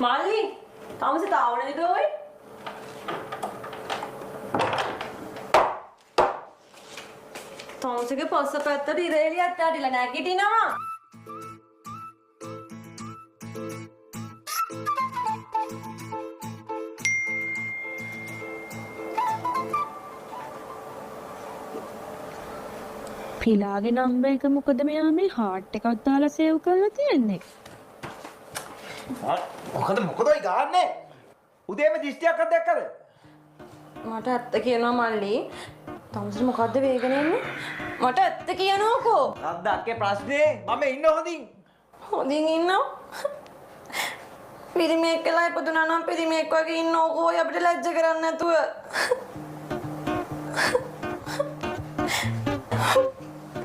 මල්ලි තමුසේ තාව නැතිද ඔය? තමුසේගේ පස්ස පැත්තට ඉර එළියක් ඇටිලා නැගිටිනවා. පිලාගේ නම්බර් එක මොකද මෙයා මේ හાર્ට් එකක් දාලා සේව් කරලා තියෙන්නේ? මොකද මොකද ඔය ගාන්නේ? උදේම දිෂ්ටියක්වත් දැක්කද? මට ඇත්ත කියනවා මල්ලි. තමුසේ මොකද්ද වේගන එන්නේ? මට ඇත්ත කියනෝකෝ. මොකද්ද අක්කේ ප්‍රශ්නේ? මම ඉන්න හොඳින්. හොඳින් ඉන්නව? පිරිමියෙක් වෙලා ඉපදුනා නම් පිරිමියෙක් වගේ ඉන්නෝකෝ ඔය අපිට ලැජ්ජ කරන්නේ නැතුව.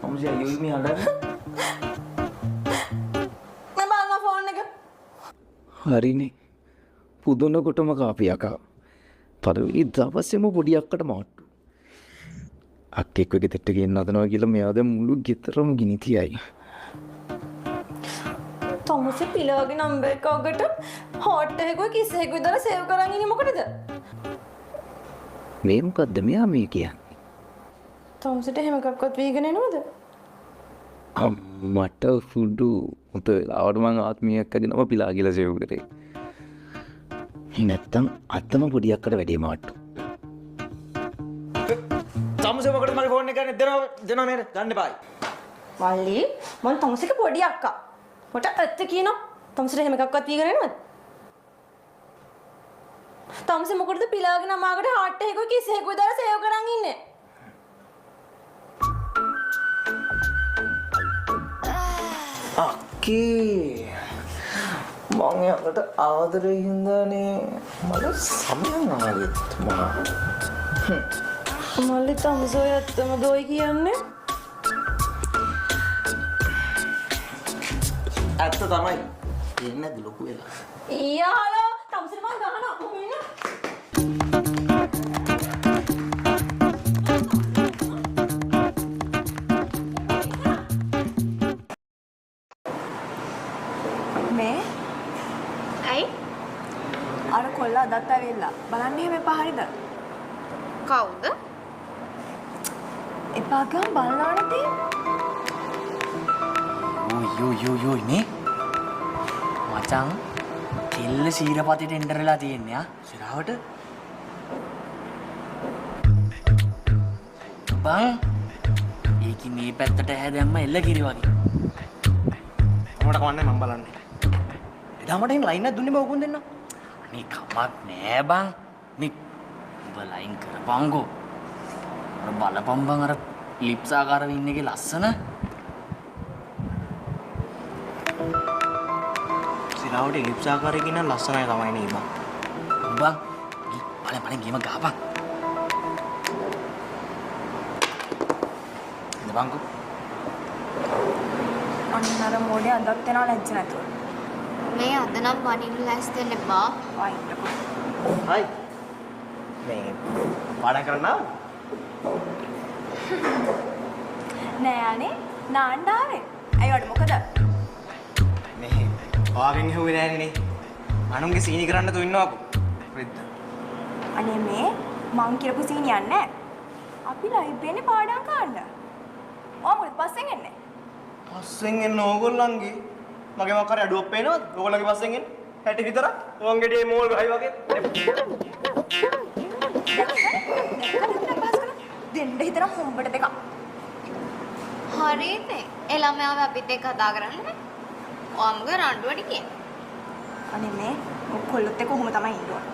තමුසේ අයියෝ මේ හඬන්නේ. මම බලන්න ෆෝන් එක. හරිනේ. පුදුනකොටම කාපි යකා. පළවෙනි දවසේම පොඩි අක්කට මාට්ටු. අක්කෙක් ඔය ගෙදරට ගේන්න හදනවා කියලා මෙයා දැන් මුළු ගෙදරම ගිනි තියයි. තමුසේ පිලාගේ නම්බර් එක අගට හොට් එකකුයි කිස් එකකුයි දාලා සේව් කරන් ඉන්නේ මොකටද? මේ මොකද්ද මෙයා මේ කියන්නේ? තමුසේට එහෙම එකක්වත් වීගෙන එනවද? මට හුඩු උත වෙලාවට මං ආත්මියක් අගේ නම පිලා කියලා සේව් කරේ. නැත්තම් අතම පොඩි අක්කට වැඩේ මාට්ටු. තමුසේ මොකටද මගේ ෆෝන් එක ගන්න? දෙනවා දෙනවා නේද? ගන්න එපායි. මල්ලි මං තමුසේගේ පොඩි අක්කා. මට ඇත්ත කියනවා. තමුසේට එහෙම එකක්වත් වීගෙන එනවද? තමුසේ මොකටද පිලාගේ නම අගට හાર્ට් එකකුයි කිස් එකකුයි දාලා සේව් කරන් ඉන්නේ? අක්කේ මං එයාට ආදරේ හින්දානේ මට සමයන් ආවෙත් මා. මල්ලි තමුසේ ඔය ඇත්තම දොයි කියන්නේ? ඇත්ත තමයි. එන්නේ නැද්ද ලොකු වෙලා? ඊයාලා තමුසේට මං ගහනවා. කොහොම ඉන්න? මේ ඇයි? අර කොල්ලා අදත් ඇවිල්ලා බලන්න එහෙම එපා හරිද? කවුද? එපා ගියාම බලනවා නේ. ඔයි ඔයි ඔයි ඔයි මේ මචං කෙල්ල සීරපතිට එන්ටර් වෙලා තියෙන්නේ ආ සිරාවට බං ඒකි මේ පැත්තට ඇහැ දැම්ම එල්ල කිරි වගේ. මට කවන්නේ මං බලන්නේ. එදා මට එහෙම ලයින් එකක් දුන්නේ බං උකුන් දෙන්න. අනේ කමක් නෑ බං. මේ උඹ ලයින් කරපන්කෝ. අර බලපන් බං අර ලිප්ස් ආකාර වින් එකේ ලස්සන. සිරාවට එලිප්ස් ආකාරයකින් නම් ලස්සනයි තමයි නේ බං. බං බලන් බලන් ගේම ගහපන්. ඉඳ බංකෝ. අන්න අර මොඩේ අදත් එනවා ලැජ්ජ නැතුව. මේ අද නම් වනින්න ලෑස්ති වෙන්න එපා. වයින්නකෝ. හයි. මේ පාඩම් කරන්න ආවද? නෑ අනේ නාන්න ආවේ. ඇයි ඔයාට මොකද? මේ ඔයාගෙන් ඇහුවේ නෑනේ නේ. අනුන්ගේ සීනි කරන්න තු ඉන්නවකෝ. රෙද්ද. අනේ මේ මං කියපු සීනියක් නෑ. අපි ලයිබ්‍රේරියේ පාඩම් කරන්න. ඔයා මොකද පස්සෙන් එන්නේ? පස්සෙන් එන්න ඕගොල්ලන්ගේ මගේ මොකක් හරි අඩුවක් පේනවද? ඕගොල්ලන්ගේ පස්සෙන් එන්න 60 විතරක්. ඕන් ගෙඩියේ මෝල් ගහයි වගේ. දෙන්න හිතන හොම්බට දෙකක්. හරි ඉතින්. ඒ ළමයාව අපිත් එක්ක කතා කරන්නේ. ඔයා මොකද රණ්ඩුවට කියන්නේ? අනේ මේ ඔය කොල්ලොත් එක්ක ඔහොම තමයි ඉන්න ඕන.